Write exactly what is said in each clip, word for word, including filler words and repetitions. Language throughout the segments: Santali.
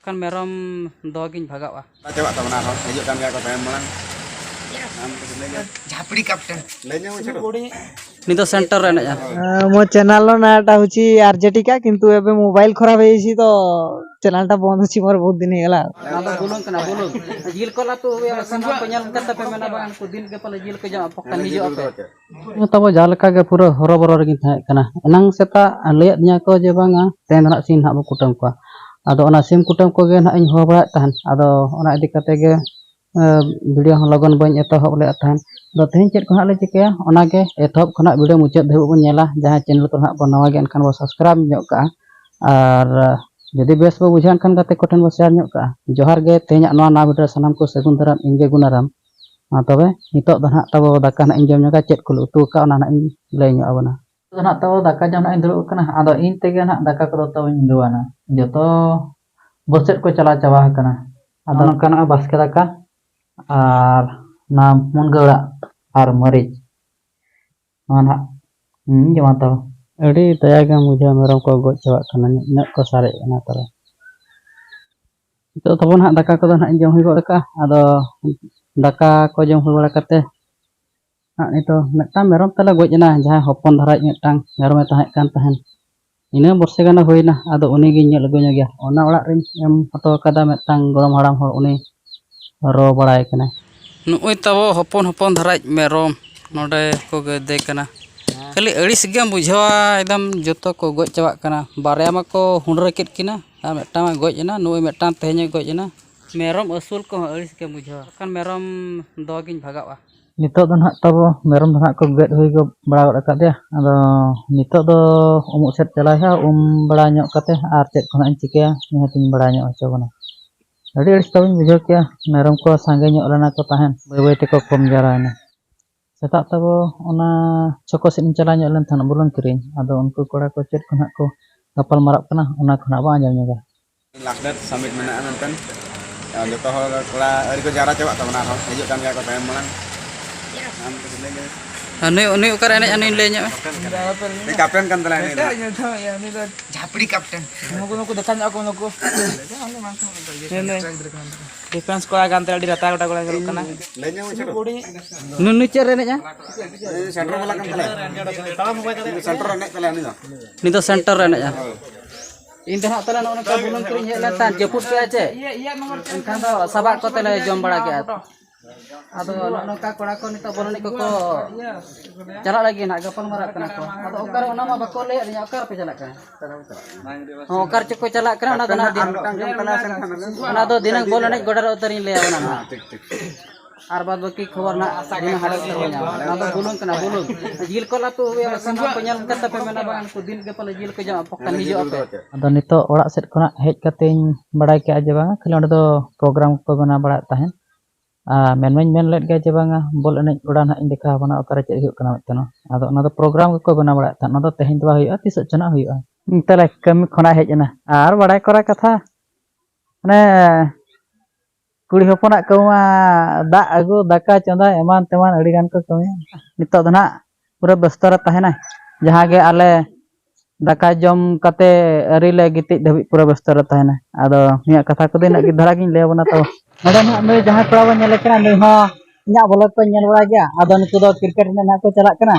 ᱠᱷᱟᱱ ᱢᱮᱨᱚᱢ ᱫᱚᱦᱚ ᱜᱤᱧ ᱵᱷᱟᱜᱟᱜᱼᱟ᱾ ᱪᱟᱵᱟᱜ ᱛᱟᱵᱚᱱᱟ ᱟᱨᱦᱚᱸ, ᱦᱤᱡᱩᱜ ᱠᱟᱱ ᱜᱮᱭᱟ ᱠᱚ ᱛᱟᱭᱚᱢ ᱢᱟᱲᱟᱝ᱾ ᱟᱢ ᱠᱟᱹᱴᱤᱡ ᱞᱟᱹᱭ ᱧᱚᱜ, ᱡᱷᱟᱯᱲᱤ ᱠᱮᱯᱴᱮᱱ᱾ ᱞᱟᱹᱭ ᱧᱚᱜ ᱢᱮ ᱪᱷᱳᱴᱩ᱾ ᱩᱱᱤ ᱫᱚ ᱥᱮᱱᱴᱟᱨ ᱨᱮ ᱮᱱᱮᱡᱼᱟ᱾ ମୋ ଚ୍ୟାନେଲର ନାଁଟା ହେଉଛି ଆର୍ଜେଟିକା, କିନ୍ତୁ ଏବେ ମୋବାଇଲ ଖରାପ ହେଇଯାଇଛି ତ ଚ୍ୟାନେଲଟା ବନ୍ଦ ଅଛି ମୋର ବହୁତ ଦିନ ହେଇଗଲା। ᱚᱱᱟ ᱫᱚ ᱵᱩᱞᱩᱝ ᱠᱟᱱᱟ, ᱵᱩᱞᱩᱝ᱾ ᱡᱤᱞ ᱠᱚ ᱞᱟᱹᱴᱩ ᱦᱩᱭᱩᱜᱼᱟ, ᱥᱟᱱᱟᱢ ᱠᱚ ᱧᱮᱞ ᱠᱟᱛᱮ ᱯᱮ ᱢᱮᱱᱟ, "ᱵᱟᱝ, ᱩᱱᱠᱩ ᱫᱤᱱ ᱜᱮ ᱯᱟᱞᱮ ᱡᱤᱞ ᱠᱚ ᱡᱚᱢᱟ, ᱯᱚᱠᱟᱱ ᱦᱤᱡᱩᱜ ᱟᱯᱮ?" ᱛᱟᱵᱚ ᱡᱟᱦᱟᱸ ᱞᱮᱠᱟ ᱜᱮ ᱯᱩᱨᱟᱹ ᱦᱚᱨᱚᱵᱚᱨᱚ ᱨᱮᱜᱤᱧ ᱛᱟᱦᱮᱸ ᱠᱟᱱᱟ᱾ ᱮᱱᱟᱝ ᱥᱮᱛᱟᱜ ᱞᱟᱹᱭᱟᱫ ᱫᱤᱧᱟ ᱠᱚ ᱡᱮ ᱵᱟᱝᱟ ᱛᱮᱦᱮᱧ ᱫᱚ ᱱᱟᱜ ᱥᱤᱢ ᱱᱟᱜ ᱵᱚ ᱠᱩᱴᱟᱹᱢ ᱠᱚᱣᱟ᱾ ᱟᱫᱚ ᱚᱱᱟ ᱥᱤᱢ ᱠᱩᱴᱟᱹᱢ ᱠᱚᱜᱮ ᱱᱟᱜ ᱤᱧ ᱦᱚᱦᱚ ᱵᱟᱲᱟᱭᱮᱫ ᱛᱟᱦᱮᱱ᱾ ᱟᱫᱚ ᱚᱱᱟ ᱤᱫᱤ ᱠᱟᱛᱮ ᱜᱮ ᱵᱷᱤᱰᱤᱭᱳ ᱦᱚᱸ ᱞᱚᱜᱚᱱ ᱵᱟᱹᱧ ᱮᱛᱚᱦᱚᱵ ᱞᱮᱫ ᱛᱟᱦᱮᱱ᱾ ᱟᱫᱚ ᱛᱮᱦᱮᱧ ᱪᱮᱫ ᱠᱚ ᱦᱟᱸᱜ ᱞᱮ ᱪᱤᱠᱟᱹᱭᱟ, ᱚᱱᱟᱜᱮ ᱮᱛᱚᱦᱚᱵ ᱠᱷᱚᱱᱟᱜ ᱵᱷᱤᱰᱤᱭᱳ ᱢᱩᱪᱟᱹᱫ ᱫᱷᱟᱹᱵᱤᱡ ᱵᱚᱱ ᱧᱮᱞᱟ᱾ ᱡᱟᱦᱟᱸᱭ ᱪᱮᱱᱮᱞ ᱠᱚᱨᱮ ᱦᱟᱸᱜ ᱵᱚᱱ ᱱᱟᱣᱟ ᱜᱮᱭᱟ, ᱮᱱᱠᱷᱟᱱ ᱵᱚᱱ ᱥᱟᱵᱥᱠᱨᱟᱭᱤᱵᱽ ᱧᱚᱜ ᱠᱟᱜᱼᱟ᱾ ᱟᱨ ᱡᱩᱫᱤ ᱵᱮᱥ ᱵᱚ ᱵᱩᱡᱷᱟᱹᱣ ᱮᱱᱠᱷᱟᱱ ᱜᱟᱛᱮ ᱠᱚᱴᱷᱮᱱ ᱵᱚ ᱥᱮᱭᱟᱨ ᱧᱚᱜ ᱠᱟᱜᱼᱟ᱾ ᱡᱚᱦᱟᱨ ᱜᱮ, ᱛᱮᱦᱮᱧᱟᱜ ᱱᱚᱣᱟ ᱱᱟᱣᱟ ᱵᱷᱤᱰᱤᱭᱳ ᱨᱮ ᱥᱟᱱᱟᱢ ᱠᱚ ᱥᱟᱹᱜᱩᱱ ᱫᱟᱨᱟᱢ, ᱤᱧ ᱜᱮ ᱜᱩᱱᱟᱨᱟᱢ᱾ ᱢᱟ ᱛᱚᱵᱮ ᱱᱤᱛᱚᱜ ᱫᱚ ᱱᱟᱦᱟᱜ ᱛᱟᱵᱚ ᱫᱟᱠᱟ ᱱᱟᱦᱟᱜ ᱤᱧ ᱡᱚᱢ ᱧᱚᱜᱟ, ᱪᱮᱫ ᱠᱚᱞᱮ ᱩᱛᱩ ᱟᱠᱟᱫ ᱚᱱᱟ ᱱᱟᱦᱟᱜ ᱤᱧ ᱞᱟᱹᱭ ᱧᱚᱜ ᱟᱵᱚᱱᱟ᱾ ᱱᱤᱛᱚᱜ ᱫᱚ ᱱᱟᱦᱟᱜ ᱛᱟᱵᱚ ᱫᱟᱠᱟ ᱡᱚᱢ ᱱᱟᱦᱟᱜ ᱤᱧ ᱫᱩᱲᱩᱵ ᱟᱠᱟᱱᱟ, ᱟᱫᱚ ᱤᱧ ᱛᱮᱜᱮ ᱱᱟᱦᱟᱜ ᱫᱟᱠᱟ ᱠᱚᱫᱚ ᱛᱟᱵᱚᱧ ᱩᱰᱩᱣᱟᱱᱟ᱾ ᱡᱚᱛᱚ ᱵᱟᱹᱫᱽ ᱥᱮᱫ ᱠᱚ ᱪᱟᱞᱟᱣ ᱪᱟᱵᱟ ᱟᱠᱟᱱᱟ᱾ ᱟᱫᱚ ᱱᱚᱝᱠᱟ ᱱᱚᱜᱼᱚᱭ ᱵᱟᱥᱠᱮ ᱫᱟᱠᱟ ᱟᱨ ᱚᱱᱟ ᱢᱩᱱᱜᱟᱹ ᱟᱲᱟᱜ ᱟᱨ ᱢᱟᱹᱨᱤᱪ, ᱱᱚᱣᱟ ᱱᱟᱦᱟᱜ ᱤᱧ ᱡᱚᱢᱟ ᱛᱟᱵᱚ᱾ ᱟᱹᱰᱤ ᱫᱟᱭᱟ ᱜᱮᱢ ᱵᱩᱡᱷᱟᱹᱣᱟ, ᱢᱮᱨᱚᱢ ᱠᱚ ᱜᱚᱡ ᱪᱟᱵᱟᱜ ᱠᱟᱱᱟ, ᱤᱱᱟᱹᱜ ᱠᱚ ᱥᱟᱨᱮᱡ ᱠᱟᱱᱟ ᱛᱟᱞᱮ᱾ ᱱᱤᱛᱚᱜ ᱛᱟᱵᱚ ᱱᱟᱦᱟᱜ ᱫᱟᱠᱟ ᱠᱚᱫᱚ ᱱᱟᱦᱟᱜ ᱤᱧ ᱡᱚᱢ ᱦᱩᱭ ᱜᱚᱫ ᱠᱟᱜᱼᱟ᱾ ᱟᱫᱚ ᱫᱟᱠᱟ ᱠᱚ ᱡᱚᱢ ᱦᱩᱭ ᱵᱟᱲᱟ ᱠᱟᱛᱮ ᱦᱟᱸᱜ ᱱᱤᱛᱚᱜ ᱢᱤᱫᱴᱟᱝ ᱢᱮᱨᱚᱢ ᱛᱟᱞᱮ ᱜᱚᱡ ᱮᱱᱟ, ᱡᱟᱦᱟᱸᱭ ᱦᱚᱯᱚᱱ ᱫᱷᱟᱨᱟᱭᱤᱡ ᱢᱤᱫᱴᱟᱝ ᱢᱮᱨᱚᱢᱮ ᱛᱟᱦᱮᱸ ᱠᱟᱱ ᱛᱟᱦᱮᱸᱱ᱾ ᱤᱱᱟᱹ ᱵᱚᱨᱥᱮ ᱜᱟᱱᱮ ᱦᱩᱭᱱᱟ, ᱟᱫᱚ ᱩᱱᱤᱜᱤᱧ ᱧᱮᱞ ᱟᱹᱜᱩ ᱧᱚᱜᱮᱭᱟ᱾ ᱚᱱᱟ ᱚᱲᱟᱜ ᱨᱤᱧ ᱮᱢ ᱦᱚᱴᱚ ᱠᱟᱫᱟ ᱢᱤᱫᱴᱟᱝ ᱜᱚᱲᱚᱢ ᱦᱟᱲᱟᱢ ᱦᱚᱲ, ᱩᱱᱤ ᱨᱚ ᱵᱟᱲᱟᱭ ᱠᱟᱱᱟᱭ᱾ ᱱᱚᱜᱼᱚᱭ ᱛᱟᱵᱚ ᱦᱚᱯᱚᱱ ᱦᱚᱯᱚᱱ ᱫᱷᱟᱨᱟᱭᱤᱡ ᱢᱮᱨᱚᱢ ᱱᱚᱰᱮ ᱠᱚ ᱜᱮᱫᱮ ᱠᱟᱱᱟ᱾ ᱠᱷᱟᱹᱞᱤ ᱟᱹᱲᱤᱥ ᱜᱮᱢ ᱵᱩᱡᱷᱟᱹᱣᱟ, ᱮᱠᱫᱚᱢ ᱡᱚᱛᱚ ᱠᱚ ᱜᱚᱡ ᱪᱟᱵᱟᱜ ᱠᱟᱱᱟ᱾ ᱵᱟᱨᱭᱟ ᱢᱟᱠᱚ ᱦᱩᱰᱨᱟᱹ ᱠᱮᱫ ᱠᱤᱱᱟ ᱟᱨ ᱢᱤᱫᱴᱟᱝ ᱢᱟ ᱜᱚᱡ ᱮᱱᱟ, ᱱᱩᱭ ᱢᱤᱫᱴᱟᱝ ᱛᱮᱦᱮᱧᱮ ᱜᱚᱡ ᱮᱱᱟ᱾ ᱢᱮᱨᱚᱢ ᱟᱹᱥᱩᱞ ᱠᱚᱦᱚᱸ ᱟᱹᱲᱤᱥ ᱜᱮᱢ ᱵᱩᱡᱷᱟᱹᱣᱟ, ᱵᱟᱠᱷᱟᱱ ᱢᱮᱨᱚᱢ ᱫᱚᱦᱚ ᱜᱤᱧ ᱵᱷᱟᱜᱟᱜᱼᱟ᱾ ᱱᱤᱛᱚᱜ ᱫᱚ ᱱᱟᱦᱟᱜ ᱛᱟᱵᱚ ᱢᱮᱨᱚᱢ ᱫᱚ ᱱᱟᱦᱟᱜ ᱠᱚ ᱜᱮᱫ ᱦᱩᱭ ᱜᱚᱫ ᱵᱟᱲᱟ ᱜᱚᱫ ᱟᱠᱟᱫᱮᱭᱟ᱾ ᱟᱫᱚ ᱱᱤᱛᱚᱜ ᱫᱚ ᱩᱢᱩᱜ ᱥᱮᱫ ᱪᱟᱞᱟᱜ ᱦᱩᱭᱩᱜᱼᱟ, ᱩᱢ ᱵᱟᱲᱟ ᱧᱚᱜ ᱠᱟᱛᱮ ᱟᱨ ᱪᱮᱫ ᱠᱚ ᱱᱟᱦᱟᱜ ᱤᱧ ᱪᱤᱠᱟᱹᱭᱟ, ᱱᱤᱦᱟᱹᱛ ᱤᱧ ᱵᱟᱲᱟᱭ ᱧᱚᱜ ᱦᱚᱪᱚ ᱵᱚᱱᱟ᱾ ᱟᱹᱰᱤ ᱟᱹᱲᱤᱥ ᱛᱟᱵᱚᱧ ᱵᱩᱡᱷᱟᱹᱣ ᱠᱮᱜᱼᱟ, ᱢᱮᱨᱚᱢ ᱠᱚ ᱥᱟᱸᱜᱮ ᱧᱚᱜ ᱞᱮᱱᱟ ᱠᱚ ᱛᱟᱦᱮᱸᱫ, ᱵᱟᱹᱭ ᱵᱟᱹᱭ ᱛᱮᱠᱚ ᱠᱚᱢ ᱡᱟᱣᱨᱟᱭᱮᱱᱟ᱾ ᱥᱮᱛᱟᱜ ᱛᱟᱵᱚ ᱚᱱᱟ ᱪᱷᱚᱠᱚ ᱥᱮᱫ ᱤᱧ ᱪᱟᱞᱟᱣ ᱧᱚᱜ ᱞᱮᱱ ᱛᱟᱦᱮᱸᱫ ᱵᱩᱞᱩᱝ ᱠᱤᱨᱤᱧ, ᱟᱫᱚ ᱩᱱᱠᱩ ᱠᱚᱲᱟ ᱠᱚ ᱪᱮᱫ ᱠᱚ ᱱᱟᱦᱟᱜ ᱠᱚ ᱜᱟᱯᱟᱞ ᱢᱟᱨᱟᱜ ᱠᱟᱱᱟ, ᱚᱱᱟ ᱠᱚ ᱱᱟᱦᱟᱜ ᱵᱚᱱ ᱟᱸᱡᱚᱢ ᱧᱚᱜᱟ᱾ ᱞᱟᱥᱴ ᱰᱮᱴ ᱥᱟᱵᱢᱤᱴ ᱢᱮᱱᱟᱜᱼᱟ ᱢᱮᱱᱛᱮ᱾ ᱡᱚᱛᱚ ᱦᱚᱲ ᱠᱚᱲᱟ ᱟᱹᱣᱨᱤ ᱠᱚ ᱡᱟᱣᱨᱟ ᱪᱟᱵᱟᱜ ᱛᱟᱵᱚᱱᱟ, ᱟᱨᱦᱚᱸ ᱦᱤᱡᱩᱜ ᱠᱟᱱ ᱜᱮᱭᱟ ᱠᱚ ᱛᱟᱭᱚᱢ ᱢᱟᱲᱟᱝ᱾ ᱟᱢ ᱠᱟᱹᱴᱤᱡ ᱞᱟᱹᱭ ᱞᱮᱢ᱾ ᱟᱨ ᱱᱩᱭ, ᱩᱱᱤ ᱚᱠᱟᱨᱮ ᱮᱱᱮᱡᱼᱟ, ᱩᱱᱤ ᱞᱟᱹᱭ ᱧᱚᱜ ᱢᱮ᱾ ᱩᱱᱤ ᱠᱮᱯᱴᱮᱱ ᱠᱟᱱ ᱛᱟᱞᱮᱭᱟ, ᱩᱱᱤ ᱫᱚ᱾ ᱡᱷᱟᱯᱲᱤ ᱠᱮᱯᱴᱮᱱ᱾ ᱱᱩᱠᱩ, ᱱᱩᱠᱩ ᱫᱮᱠᱷᱟ ᱧᱚᱜ ᱟᱠᱚ, ᱱᱩᱠᱩ᱾ ᱱᱩᱭ, ᱱᱩᱭ᱾ ᱰᱤᱯᱷᱮᱱᱥ ᱠᱚᱲᱟ ᱠᱟᱱ ᱛᱟᱞᱮᱭᱟ, ᱟᱹᱰᱤ ᱨᱟᱛᱟ ᱜᱚᱴᱟ ᱠᱚᱲᱟ ᱧᱮᱞᱚᱜ ᱠᱟᱱᱟ᱾ ᱞᱟᱹᱭ ᱧᱚᱜ ᱢᱮ, ᱪᱷᱳᱴᱩ᱾ ᱱᱩᱭ, ᱱᱩᱭ ᱪᱮᱫ ᱨᱮ ᱮᱱᱮᱡᱼᱟ? ᱩᱱᱤ ᱥᱮᱱᱴᱟᱨ ᱵᱟᱞᱟ ᱠᱟᱱ ᱛᱟᱞᱮᱭᱟ᱾ ᱩᱱᱤ ᱥᱮᱱᱴᱟᱨ ᱨᱮ ᱮᱱᱮᱡ ᱛᱟᱞᱮᱭᱟ, ᱩᱱᱤ ᱫᱚ᱾ ᱩᱱᱤ ᱫᱚ ᱥᱮᱱᱴᱟᱨ ᱨᱮ ᱮᱱᱮᱡᱼᱟ᱾ ᱤᱧ ᱫᱚ ᱦᱟᱸᱜ ᱛᱟᱦᱞᱮ ᱱᱚᱜᱼᱚ ᱱᱚᱝᱠᱟ ᱵᱩᱞᱩᱝ ᱠᱤᱨᱤᱧ ᱦᱮᱡ ᱞᱮᱱ ᱛᱟᱦᱮᱸᱫ, ᱡᱟᱹᱯᱩᱫ ᱠᱮᱜᱼᱟ ᱪᱮ? ᱮᱱᱠᱷᱟᱱ ᱫᱚ ᱥᱟᱵᱟᱜ ᱠᱚᱛᱮ ᱞᱮ ᱡᱚᱢ ᱵᱟᱲᱟ ᱠᱮᱜᱼᱟ᱾ ᱟᱫᱚ ᱱᱚᱜᱼᱚ ᱱᱚᱝᱠᱟ ᱠᱚᱲᱟ ᱠᱚ ᱱᱤᱛᱚᱜ ᱵᱚᱞ ᱮᱱᱮᱡ ᱠᱚᱠᱚ ᱪᱟᱞᱟᱜ ᱞᱟᱹᱜᱤᱫ ᱱᱟᱜ, ᱜᱟᱯᱟᱞ ᱢᱟᱨᱟᱜ ᱠᱟᱱᱟ ᱠᱚ᱾ ᱟᱫᱚ ᱚᱠᱟᱨᱮ, ᱚᱱᱟ ᱢᱟ ᱵᱟᱠᱚ ᱞᱟᱹᱭᱟᱫ ᱞᱤᱧᱟ, ᱚᱠᱟ ᱨᱮᱯᱮ ᱪᱟᱞᱟᱜ ᱠᱟᱱᱟ? ᱦᱚᱸ, ᱚᱠᱟ ᱨᱮᱪᱚ ᱠᱚ ᱪᱟᱞᱟᱜ ᱠᱟᱱᱟ, ᱚᱱᱟ ᱫᱚ ᱱᱟᱜ ᱫᱤᱱ, ᱚᱱᱟ ᱫᱚ ᱫᱷᱤᱱᱟᱹᱝ ᱵᱚᱞ ᱮᱱᱮᱡ ᱜᱚᱰᱟ ᱨᱮ ᱩᱛᱟᱹᱨᱤᱧ ᱞᱟᱹᱭᱟ ᱚᱱᱟ ᱱᱟᱜ᱾ ᱟᱨ ᱵᱟᱫ ᱵᱟᱹᱠᱤ ᱠᱷᱚᱵᱚᱨ ᱱᱟᱜ ᱫᱷᱤᱱᱟᱹᱝ ᱦᱟᱸᱰᱮ ᱩᱛᱟᱹᱨ ᱵᱚᱱ ᱧᱟᱢᱟ᱾ ᱚᱱᱟ ᱫᱚ ᱵᱩᱞᱩᱝ ᱠᱟᱱᱟ, ᱵᱩᱞᱩᱝ᱾ ᱡᱤᱞ ᱠᱚ ᱞᱟᱹᱴᱩ ᱦᱩᱭᱩᱜᱼᱟ, ᱵᱟᱠᱷᱟᱱ ᱱᱚᱣᱟ ᱠᱚ ᱧᱮᱞ ᱠᱟᱛᱮ ᱯᱮ ᱢᱮᱱᱟ, "ᱵᱟᱝ, ᱩᱱᱠᱩ ᱫᱤᱱ ᱜᱮ ᱯᱟᱞᱮ ᱡᱤᱞ ᱠᱚ ᱡᱚᱢᱟ, ᱯᱚᱠᱠᱟᱱ ᱦᱤᱡᱩᱜ ᱟᱯᱮ᱾" ᱟᱫᱚ ᱱᱤᱛᱚᱜ ᱚᱲᱟᱜ ᱥᱮᱫ ᱠᱷᱚᱱᱟᱜ ᱦᱮᱡ ᱠᱟᱛᱮᱧ ᱵᱟᱲᱟᱭ ᱠᱮᱜᱼᱟ ᱡᱮ ᱵᱟᱝᱟ, ᱠᱷᱟᱹᱞᱤ ᱚᱸᱰᱮ ᱫᱚ ᱯᱨᱳᱜᱨᱟᱢ ᱠᱚ ᱵᱮᱱᱟᱣ ᱵᱟᱲᱟᱭᱮᱫ ᱛᱟᱦᱮᱸᱫ᱾ ᱟᱨ ᱢᱮᱱ ᱢᱟᱧ ᱢᱮᱱ ᱞᱮᱫ ᱜᱮᱭᱟ ᱡᱮ ᱵᱟᱝᱟ, ᱵᱚᱞ ᱮᱱᱮᱡ ᱜᱚᱰᱟ ᱱᱟᱦᱟᱜ ᱤᱧ ᱫᱮᱠᱷᱟᱣ ᱟᱵᱚᱱᱟ, ᱚᱠᱟᱨᱮ ᱪᱮᱫ ᱦᱩᱭᱩᱜ ᱠᱟᱱᱟ ᱢᱤᱫᱴᱟᱝ᱾ ᱟᱫᱚ ᱚᱱᱟ ᱫᱚ ᱯᱨᱳᱜᱨᱟᱢ ᱜᱮᱠᱚ ᱵᱮᱱᱟᱣ ᱵᱟᱲᱟᱭᱮᱫ ᱛᱟᱦᱮᱸᱫ, ᱚᱱᱟ ᱫᱚ ᱛᱮᱦᱮᱧ ᱫᱚ ᱵᱟᱝ ᱦᱩᱭᱩᱜᱼᱟ, ᱛᱤᱥᱚᱜ ᱪᱚ ᱱᱟᱦᱟᱜ ᱦᱩᱭᱩᱜᱼᱟ᱾ ᱛᱟᱦᱞᱮ ᱠᱟᱹᱢᱤ ᱠᱷᱚᱱᱟᱜ ᱦᱮᱡ ᱮᱱᱟ, ᱟᱨ ᱵᱟᱲᱟᱭ ᱠᱚᱨᱟ ᱠᱟᱛᱷᱟ, ᱢᱟᱱᱮ ᱠᱩᱲᱤ ᱦᱚᱯᱚᱱᱟᱜ ᱠᱟᱹᱢᱤ ᱢᱟ ᱫᱟᱜ ᱟᱹᱜᱩ, ᱫᱟᱠᱟ ᱪᱚᱸᱫᱟ, ᱮᱢᱟᱱ ᱛᱮᱢᱟᱱ ᱟᱹᱰᱤ ᱜᱟᱱ ᱠᱚ ᱠᱟᱹᱢᱤᱭᱟ᱾ ᱱᱤᱛᱚᱜ ᱫᱚ ᱱᱟᱦᱟᱜ ᱯᱩᱨᱟᱹ ᱵᱮᱥᱛᱚ ᱨᱮ ᱛᱟᱦᱮᱱᱟᱭ᱾ ᱡᱟᱦᱟᱸ ᱜᱮ ᱟᱞᱮ ᱫᱟᱠᱟ ᱡᱚᱢ ᱠᱟᱛᱮ ᱟᱹᱣᱨᱤ ᱞᱮ ᱜᱤᱛᱤᱡ ᱫᱷᱟᱹᱵᱤᱡ ᱯᱩᱨᱟᱹ ᱵᱮᱥᱛᱚ ᱨᱮ ᱛᱟᱦᱮᱱᱟᱭ᱾ ᱟᱫᱚ ᱱᱩᱭᱟᱜ ᱠᱟᱛᱷᱟ ᱠᱚᱫᱚ ᱤᱱᱟᱹᱜ ᱜᱮ ᱫᱷᱟᱨᱟ ᱜᱤᱧ ᱞᱟᱹᱭ ᱟᱵᱚᱱᱟ᱾ ᱛᱚ ᱱᱚᱰᱮ ᱱᱟᱦᱟᱜ ᱱᱩᱭ ᱡᱟᱦᱟᱸᱭ ᱠᱚᱲᱟ ᱵᱚᱱ ᱧᱮᱞᱮ ᱠᱟᱱᱟ, ᱱᱩᱭ ᱦᱚᱸ ᱤᱧᱟᱹᱜ ᱵᱞᱚᱜ ᱠᱚᱭ ᱧᱮᱞ ᱵᱟᱲᱟᱭ ᱜᱮᱭᱟ᱾ ᱟᱫᱚ ᱱᱩᱠᱩ ᱫᱚ ᱠᱨᱤᱠᱮᱴ ᱮᱱᱮᱡ ᱱᱟᱦᱟᱜ ᱠᱚ ᱪᱟᱞᱟᱜ ᱠᱟᱱᱟ᱾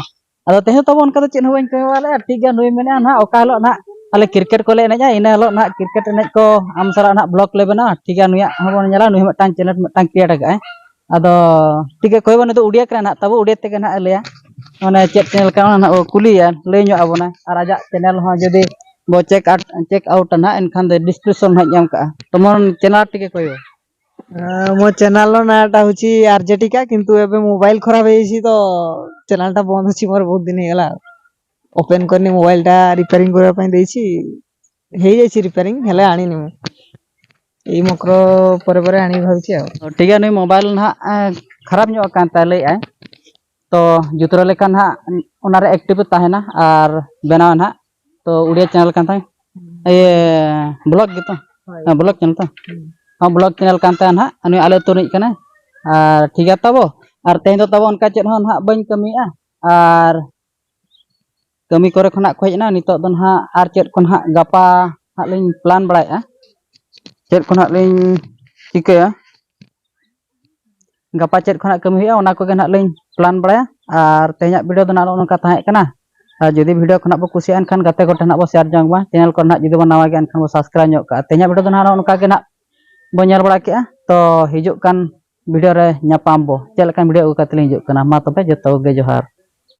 ᱟᱫᱚ ᱛᱮᱦᱮᱧ ᱛᱟᱵᱚ ᱚᱱᱠᱟ ᱫᱚ ᱪᱮᱫ ᱦᱚᱸ ᱵᱟᱹᱧ ᱠᱟᱹᱢᱤ ᱵᱟᱲᱟ ᱞᱮᱫᱼᱟ᱾ ᱴᱷᱤᱠ ᱜᱮᱭᱟ, ᱱᱩᱭ ᱢᱮᱱᱮᱫᱼᱟ ᱱᱟᱦᱟᱜ ᱚᱠᱟ ᱦᱤᱞᱳᱜ ᱱᱟᱦᱟᱜ ᱟᱞᱮ ᱠᱨᱤᱠᱮᱴ ᱠᱚᱞᱮ ᱮᱱᱮᱡᱼᱟ, ᱤᱱᱟᱹ ᱦᱤᱞᱳᱜ ᱱᱟᱦᱟᱜ ᱠᱨᱤᱠᱮᱴ ᱮᱱᱮᱡ ᱠᱚ ᱟᱢ ᱥᱟᱞᱟᱜ ᱱᱟᱦᱟᱜ ᱵᱞᱚᱜ ᱞᱮ ᱵᱮᱱᱟᱣᱟ᱾ ᱴᱷᱤᱠ ᱜᱮᱭᱟ, ᱱᱩᱭᱟᱜ ᱦᱚᱸᱵᱚᱱ ᱧᱮᱞᱟ, ᱱᱩᱭ ᱦᱚᱸ ᱢᱤᱫᱴᱟᱝ ᱪᱮᱱᱮᱞ ᱢᱤᱫᱴᱟᱝ ᱠᱨᱤᱭᱮᱴ ᱟᱠᱟᱫᱼᱟᱭ᱾ ᱟᱫᱚ ᱴᱷᱤᱠ ᱜᱮᱭᱟ, ᱠᱚᱭ ᱵᱟᱹᱱᱩᱜ ᱫᱚ ᱩᱰᱤᱭᱟ ᱠᱟᱱᱟ ᱱᱟᱦᱟᱜ, ᱛᱟᱵᱚ ᱩᱰᱤᱭᱟ ᱛᱮᱜᱮ ᱱᱟᱦᱟᱜ ᱮ ᱞᱟᱹᱭᱟ, ᱢᱟᱱᱮ ᱪᱮᱫ ᱪᱮᱱᱮᱞ ᱠᱟᱱᱟ ᱱᱟᱦᱟᱜ ᱠᱩᱞᱤᱭᱟ, ᱞᱟᱹᱭ ᱧᱚᱜ ᱟᱵᱚᱱᱟ᱾ ᱟᱨ ᱟᱡᱟᱜ ᱪᱮᱱᱮᱞ ᱦᱚᱸ ᱡᱩᱫᱤ ᱵᱚ ᱪᱮᱠ ᱟᱣᱩᱴ, ᱪᱮᱠ ᱟᱣᱩᱴᱟ ᱱᱟᱦᱟᱜ, ᱮᱱᱠᱷᱟᱱ ᱫᱚ ᱰᱤᱥᱠᱨᱤᱯᱥᱚᱱ ᱱᱟᱦᱟᱜ ᱧᱟᱢ ᱠᱟᱜᱼᱟ᱾ ᱛᱚᱢᱚᱱ ᱪᱮᱱᱮᱞ ᱴᱷᱤᱠ ᱜᱮ ᱠᱚᱭ᱾ ᱦᱮᱸ, ᱢᱚ ᱪᱮᱱᱮᱞ ᱨᱮᱱᱟᱜ ᱮᱴᱟᱜ ᱦᱩᱪᱤ ᱟᱨ ᱡᱮ ᱴᱤᱠᱟ, ᱠᱤᱱᱛᱩ ᱮᱵᱮ ᱢᱳᱵᱟᱭᱤᱞ ᱠᱷᱚᱨᱟᱯ ᱦᱩᱭ ᱦᱩᱪᱤ ᱛᱚ ᱪᱮᱱᱮᱞ ᱴᱟ ᱵᱚᱱᱫ ᱦᱩᱪᱤ ᱢᱚᱨ ᱵᱚᱦᱩᱛ ᱫᱤᱱ ᱦᱩᱭ ᱜᱮᱞᱟ᱾ ᱳᱯᱮᱱ ᱠᱚᱨᱱᱤ ᱢᱳᱵᱟᱭᱤᱞ ᱴᱟ ᱨᱤᱯᱮᱭᱟᱨᱤᱝ ᱠᱚᱨᱟ ᱯᱟᱭ ᱫᱮᱪᱤ, ᱦᱩᱭ ᱡᱟᱭᱪᱤ ᱨᱤᱯᱮᱭᱟᱨᱤᱝ, ᱦᱮᱞᱮ ᱟᱹᱱᱤ ᱱᱤᱢᱩ᱾ ᱮᱭ ᱢᱚᱠᱨᱚ ᱯᱚᱨᱮ ᱯᱚᱨᱮ ᱟᱹᱱᱤ ᱵᱷᱟᱵᱤᱪᱤ ᱟᱣ᱾ ᱴᱷᱤᱠ ᱜᱮᱭᱟ, ᱱᱩᱭ ᱢᱳᱵᱟᱭᱤᱞ ᱱᱟᱦᱟᱜ, ᱮ, ᱠᱷᱟᱨᱟᱯ ᱧᱚᱜ ᱟᱠᱟᱱ ᱛᱟᱭ ᱞᱟᱹᱭᱮᱫᱼᱟᱭ᱾ ᱛᱚ ᱡᱩᱛᱨᱟᱹ ᱞᱮᱠᱷᱟᱱ ᱱᱟᱦᱟᱜ ᱚᱱᱟᱨᱮ ᱮᱠᱴᱤᱵᱷ ᱛᱟᱦᱮᱱᱟ ᱟᱨ ᱵᱮᱱᱟᱣᱟ ᱱᱟᱦᱟᱜ᱾ ᱛᱚ ᱩᱰᱤᱭᱟ ᱪᱮᱱᱮᱞ ᱠᱟᱱ ᱛᱟᱭ, ᱤᱭᱟᱹ, ᱵᱞᱚᱜ ᱜᱮᱛᱚ? ᱦᱳᱭ᱾ ᱦᱮᱸ, ᱵᱞᱚᱜ ᱪᱮᱱᱮᱞ ᱛᱚ? ᱦᱩᱸ᱾ ᱦᱮᱸ, ᱵᱞᱚᱜ ᱪᱮᱱᱮᱞ ᱠᱟᱱ ᱛᱟᱭᱟ ᱱᱟᱦᱟᱜ, ᱩᱱᱤ ᱟᱞᱮ ᱟᱹᱛᱩ ᱨᱤᱱᱤᱡ ᱠᱟᱱᱟᱭ᱾ ᱟᱨ ᱴᱷᱤᱠ ᱜᱮᱭᱟ ᱛᱟᱵᱚ, ᱟᱨ ᱛᱮᱦᱮᱧ ᱫᱚ ᱛᱟᱵᱚ ᱚᱱᱠᱟ ᱪᱮᱫ ᱦᱚᱸ ᱱᱟᱦᱟᱜ ᱵᱟᱹᱧ ᱠᱟᱹᱢᱤᱭᱮᱫᱼᱟ᱾ ᱟᱨ ᱠᱟᱹᱢᱤ ᱠᱚᱨᱮ ᱠᱷᱚᱱᱟᱜ ᱠᱚ ᱦᱮᱡ ᱮᱱᱟ᱾ ᱱᱤᱛᱚᱜ ᱫᱚ ᱱᱟᱦᱟᱜ ᱟᱨ ᱪᱮᱫ ᱠᱚ ᱱᱟᱦᱟᱜ ᱜᱟᱯᱟ ᱦᱟᱸᱜ ᱞᱤᱧ ᱯᱞᱟᱱ ᱵᱟᱲᱟᱭᱮᱫᱼᱟ, ᱪᱮᱫ ᱠᱚ ᱱᱟᱦᱟᱜ ᱞᱤᱧ ᱪᱤᱠᱟᱹᱭᱟ᱾ ᱜᱟᱯᱟ ᱪᱮᱫ ᱠᱷᱚᱱᱟᱜ ᱠᱟᱹᱢᱤ ᱦᱩᱭᱩᱜᱼᱟ, ᱚᱱᱟ ᱠᱚᱜᱮ ᱱᱟᱦᱟᱜ ᱞᱤᱧ ᱯᱞᱟᱱ ᱵᱟᱲᱟᱭᱟ᱾ ᱟᱨ ᱛᱮᱦᱮᱧᱟᱜ ᱵᱷᱤᱰᱤᱭᱳ ᱫᱚ ᱱᱟᱦᱟᱜ ᱱᱚᱜᱼᱚ ᱱᱚᱝᱠᱟ ᱛᱟᱦᱮᱸ ᱠᱟᱱᱟ᱾ ᱟᱨ ᱡᱩᱫᱤ ᱵᱷᱤᱰᱤᱭᱳ ᱠᱷᱚᱱᱟᱜ ᱵᱚ ᱠᱩᱥᱤᱭᱟᱜ ᱮᱱᱠᱷᱟᱱ, ᱜᱟᱛᱮ ᱠᱚ ᱴᱷᱮᱱ ᱱᱟᱦᱟᱜ ᱵᱚ ᱥᱮᱭᱟᱨ ᱡᱚᱝ ᱢᱟ᱾ ᱪᱮᱱᱮᱞ ᱠᱚᱨᱮ ᱱᱟᱦᱟᱜ ᱡᱩᱫᱤ ᱵᱚ ᱱᱟᱣᱟ ᱜᱮᱭᱟ ᱮᱱᱠᱷᱟᱱ ᱵᱚ ᱥᱟᱵᱥᱠᱨᱟᱭᱤᱵᱽ ᱧᱚᱜ ᱠᱟᱜᱼᱟ᱾ ᱛᱮᱦᱮᱧᱟᱜ ᱵᱷᱤᱰᱤᱭᱳ ᱫᱚ ᱱᱟᱦᱟᱜ ᱱᱚᱜᱼᱚ ᱱᱚᱝᱠᱟ ᱜᱮ ᱱᱟᱦᱟᱜ ᱵᱚ ᱧᱮᱞ ᱵᱟᱲᱟ ᱠᱮᱜᱼᱟ᱾ ᱛᱚ ᱦᱤᱡᱩᱜ ᱠᱟᱱ ᱵᱷᱤᱰᱤᱭᱳ ᱨᱮ ᱧᱟᱯᱟᱢ ᱵᱚ, ᱪᱮᱫ ᱞᱮᱠᱟᱱ ᱵᱷᱤᱰᱤᱭᱳ ᱟᱹᱜᱩ ᱠᱟᱛᱮ ᱞᱤᱧ ᱦᱤᱡᱩᱜ ᱠᱟᱱᱟ᱾ ᱢᱟ ᱛᱚᱵᱮ ᱡᱚᱛᱚ ᱠᱚᱜᱮ ᱡᱚᱦᱟᱨ᱾